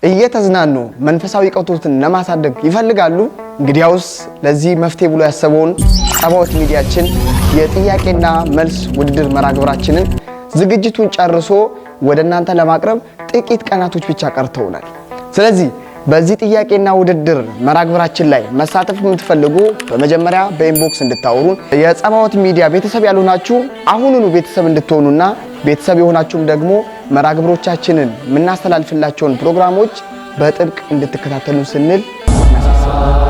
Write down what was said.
እየተዝናኑ መንፈሳዊ እውቀቶትን ለማሳደግ ይፈልጋሉ? እንግዲያውስ ለዚህ መፍትሄ ብሎ ያሰበውን ጸባኦት ሚዲያችን የጥያቄና መልስ ውድድር መርሃ ግብራችንን ዝግጅቱን ጨርሶ ወደ እናንተ ለማቅረብ ጥቂት ቀናቶች ብቻ ቀርተውናል። ስለዚህ በዚህ ጥያቄና ውድድር መርሃ ግብራችን ላይ መሳተፍ የምትፈልጉ በመጀመሪያ በ inbox እንድታወሩን፣ የጸባኦት ሚዲያ ቤተሰብ ያልሆናችሁ አሁኑኑ ቤተሰብ እንድትሆኑና ቤተሰብ የሆናችሁም ደግሞ መርሃ ግብሮቻችንን የምናስተላልፍላቸውን ፕሮግራሞች በጥብቅ እንድትከታተሉን ስንል እናሳስባለን።